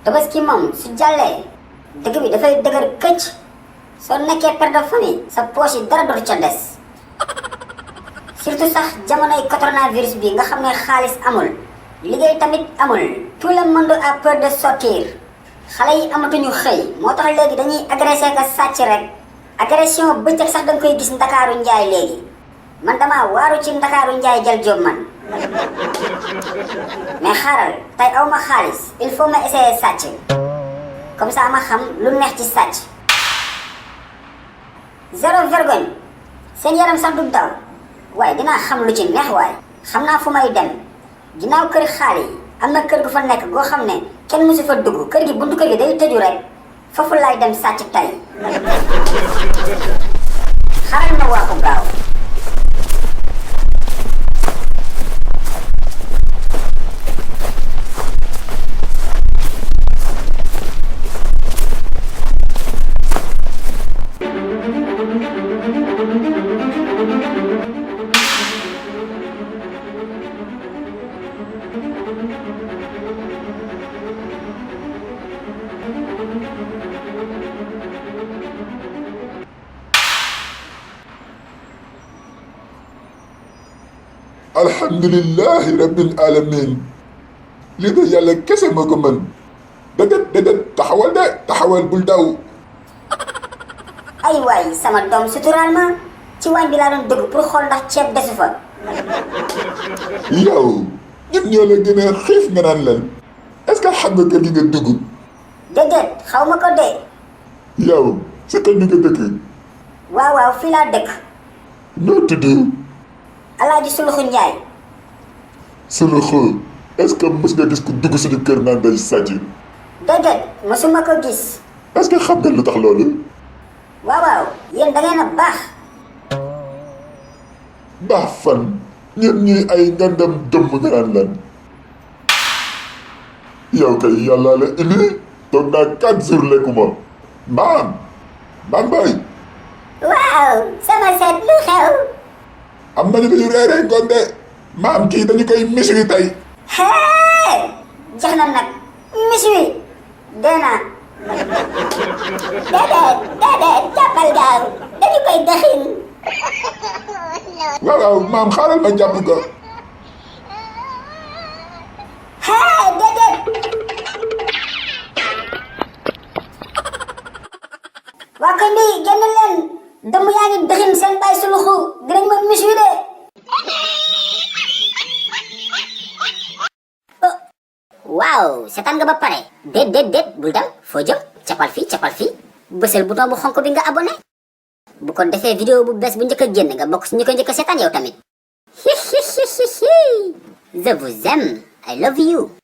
tabaski moom su jàllee dëgg bi dafay dëgër këcc soo nekkee père de famille sa poche yi dara dootu ca des surtout sax jamonoy coronavirus bi nga xam ne xaalis amul liggéey tamit amul tout le monde a peur de sortir xale yi amatuñu xëy moo tax léegi dañuy agressé ka sàcc rek agression bëccëg sax danga koy gis ndakaaru njaay léegi man dama waaru ci ndakaaru njaay jël job man mais xaaral tey aw ma xaalis il faut ma essayer sàcc comme ça ma xam lu neex ci sàcc zéro vergogne seen yaram sax du daw waaye dinaa xam lu ci neex waaye xam naa fu may dem ginnaaw kër xaali yi am na kër gu fa nekk goo xam ne kenn mësu fa dugg kër gi buntu kër gi day tëju rek foofu laay dem sàcc tey xaaral ma waa ko gaaw alhamdulillahi rabbil alamin lii de yàlla kese moo ko mën déedéet taxawal bul daw ay waay sama doom suturaal ma ci waañ bi laa doon dugg pour xool ndax ceeb desu fa yow ñun ñoo la gën a xiif nga naan lan est-ce que xam nga kër gi nga dugg déedéet xaw ma ko de yow sa kër gi nga dëkk waaw fii laa dëkk noo tudd Alaaji Suluxu Njaay Suluxu est-ce que mës nga gis ku dugg suñu kër naan day sàcc déedéet mësuma ko gis est-ce que xam nga lu tax loolu waaw yéen da ngeen a baax baax fan ñun ñii ay ngandam dëmm nga naan lan yow kay yàlla la indi toog naa 4 jours lekkuma maam bay waaw sama seet lu xew am nañu lu ñu reeree ngoon de maam kii dañu koy misiri tey hee jeex na nag misiri dee naa déedéet jàppal gaaw dañu koy dëxin waaw maam xaaral ma jàpp ko hee déedéet waa koñ bi génn leen dëmm yaa ngi dëxin seen baay Suluxu dinañ ma misiri de waaw seetaan nga ba pare déet bul dem foo jëm capal fii bësal bouton bu xonk bi nga abonné bu ko defee vidéo bu bees bu njëkk a génn nga bokk si ñu ko njëkk a seetaan yow tamit je vous aime I love you